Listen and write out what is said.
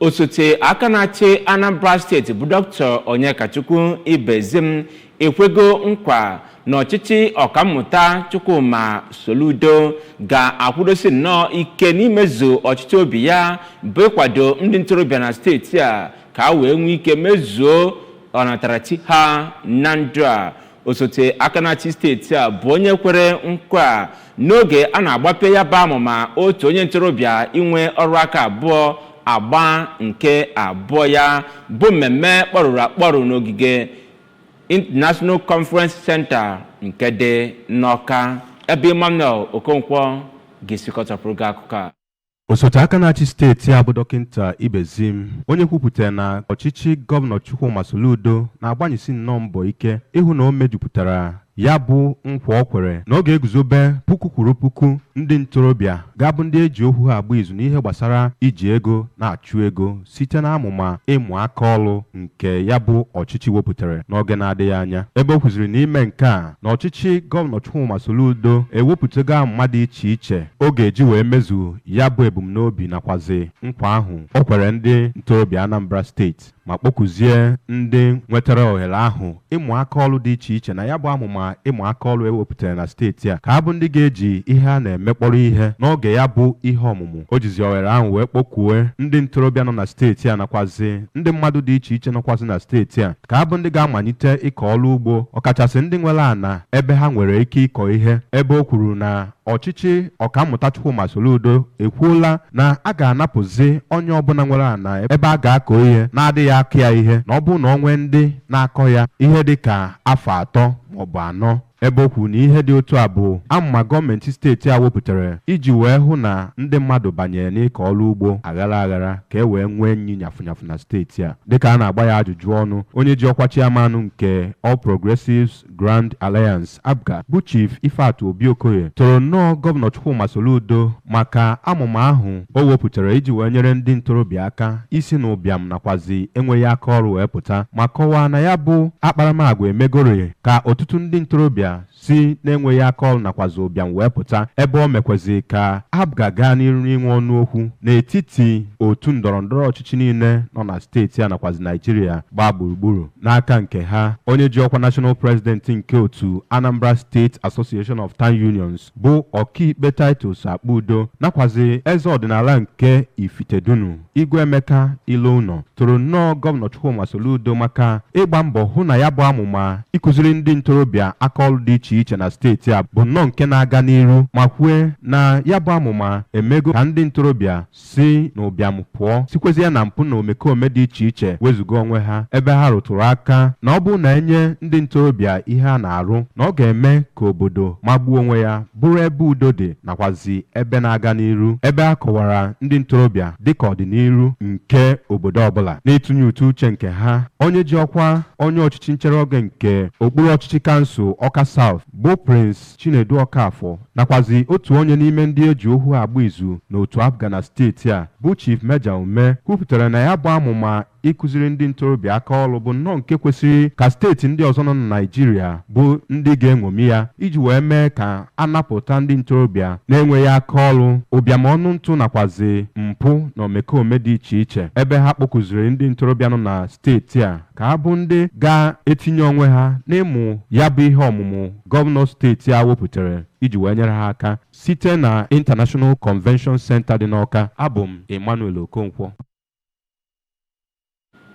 Osote aka na-achị Anambra Steeti bụ Dr. Onyekachukwu Ibezim ekwego nkwa na ọchịchị Ọkammụta Chukwuma Soludo ga-akwụdosi nnọọ ike n'imezu ọchịchị obi ya bụ ịkwado ndị ntorobịa na steeti a ka a wee nwee ike mezuo ọnatarachi ha na ndụ a. Osote aka na-achị steeti a bụ onye kwere nkwa n'oge a na-agbape ya bụ amụma otu onye ntorobịa inwe ọrụ aka abụọ agba nke abụọ ya bụ mmemme kpọrụrụ akpọrụ n'ogige International Conference Center nke dị n'Awka, ebe Emmanuel Okonkwo ga-esikọtapụrụ gị akụkọ a. Osote aka na-achị steeti a bụ Dọkịta Ibezim, onye kwupụtara na ọchịchị Gọvanọ Chukwuma Soludo na-agbanyesi nnọọ mbọ ike ịhụ na o mejupụtara ya bụ nkwa o kwere na ọ ga-eguzobe puku kwuru puku ndị ntorobịa ga-abụ ndị eji okwu ha agba izu n'ihe gbasara iji ego na-achụ ego site n'amụma ịmụ aka ọrụ nke ya bụ ọchịchị wepụtara n'oge na-adịghị anya, ebe o kwuziri n'ime nke a na ọchịchị Gọvanọ Chukwuma Soludo ewepụtago amụma dị iche iche ọ ga-eji wee mezu ya bụ ebumnobi nakwazi nkwa ahụ o kwere ndị ntorobịa Anambra Steeti, ma kpọkuzie ndị nwetara ohere ahụ ịmụ aka ọrụ dị iche iche na ya bụ amụma ịmụ aka ọrụ ewepụtara na steeti a ka ha bụ ndị ga-eji ihe a na-eme kpọrọ ihe n'oge ya bụ ihe ọmụmụ. O jizi ohere ahụ wee kpọkuo ndị ntorobịa nọ na steeti a nakwazi ndị mmadụ dị iche iche nọkwazi na steeti a ka ha bụ ndị ga-amalite ịkọ ọrụ ugbo, ọkachasị ndị nwere ana ebe ha nwere ike ịkọ ihe, ebe o kwuru na ọchịchị Ọkammụta Chukwuma Soludo ekwuola na a ga-anapụzi onye ọbụla nwere ana ebe a ga-akọ ihe na-adịghị akụ ya ihe na ọ bụrụ na ọ nwee ndị na-akọ ya ihe dị ka afọ 3 maọbụ 4, ebe o kwuru na ihe dị otu a bụ amụma gọọmenti steeti a wepụtara iji wee hụ na ndị mmadụ banyere n'ịkọ ọrụ ugbo aghara aghara ka e wee nwee nyi nyafụnyafụ na steeti a. Dịka a na-agba ya ajụjụ ọnụ, onye ji ọkwa chairman nke All Progressives Grand Alliance APGA bụ Chief Ifeatụ Obi Okoye toro nnọọ Gọvanọ Chukwuma Soludo maka amụma ahụ o wepụtara iji wee nyere ndị ntorobịa aka isi n'ụbịam nakwazi enweghị aka ọrụ wee pụta, ma kọwaa na ya bụ akparamagwa emegori ka ọtụtụ ndị ntorobịa si na-enweghị aka ọrụ nakwazi ụbịam wee pụta, ebe o mekwezi ka APGA gaa n'iru n'inwe ọnụ okwu n'etiti otu ndọrọndọrọ ọchịchị niile nọ na steeti a nakwazi Naijiria gbaa gburugburu. N'aka nke ha, onye ji ọkwa National President nke otu Anambra State Association of Town Unions bụ Ọkaikpe Titus Akpudo nakwazi eze ọdịnala nke Ifitedunu Igwe Emeka Iloụnọ toro nnọọ Gọvanọ Chukwuma Soludo maka ịgba mbọ hụ na ya bụ amụma ịkụziri ndị ntorobịa aka ọrụ dị iche iche na steeti a bụ nnọọ nke na-aga n'iru, ma kwue na ya bụ amụma emego ka ndị ntorobịa si n'ụbịam pụọ, sikwezie na mpụ na omekome dị iche iche wezuga onwe ha, ebe ha rụtụrụ aka na ọ bụrụ na enye ndị ntorobịa ihe a na-arụ na ọ ga-eme ka obodo magbuo onwe ya bụrụ ebe udo dị nakwazi ebe na-aga n'iru, ebe a kọwara ndị ntorobịa dịka ọdịnihu nke obodo ọbụla. N'ịtụnye ụtụ uche nke ha, onye ji ọkwa onye ọchịchị nchere oge nke okpuru ọchịchị kansụl Awka South bụ Prince Chinedu Okafọ nakwazi otu onye n'ime ndị eji ohu agba izu n'otu APGA na steeti a bụ Chief Meja Ume kwupụtara na ya bụ amụma ịkụziri ndị ntorobịa aka ọrụ bụ nnọọ nke kwesịrị ka steeti ndị ọzọ nọ na Naịjirịa bụ ndị ga-eṅomi ya iji wee mee ka a napụta ndị ntorobịa na-enweghị aka ọrụ, ụbịam ọnụ ntụ nakwazi mpụ na omekome dị iche iche, ebe ha kpọkụziri ndị ntorobịa nọ na steeti a ka ha bụ ndị ga-etinye onwe ha n'ịmụ ya bụ ihe ọmụmụ gọvanọ steeti a wepụtara iji wee nyere ha aka. Site na International Convention Center dị n'Awka, abụ m Emmanuel Okonkwo.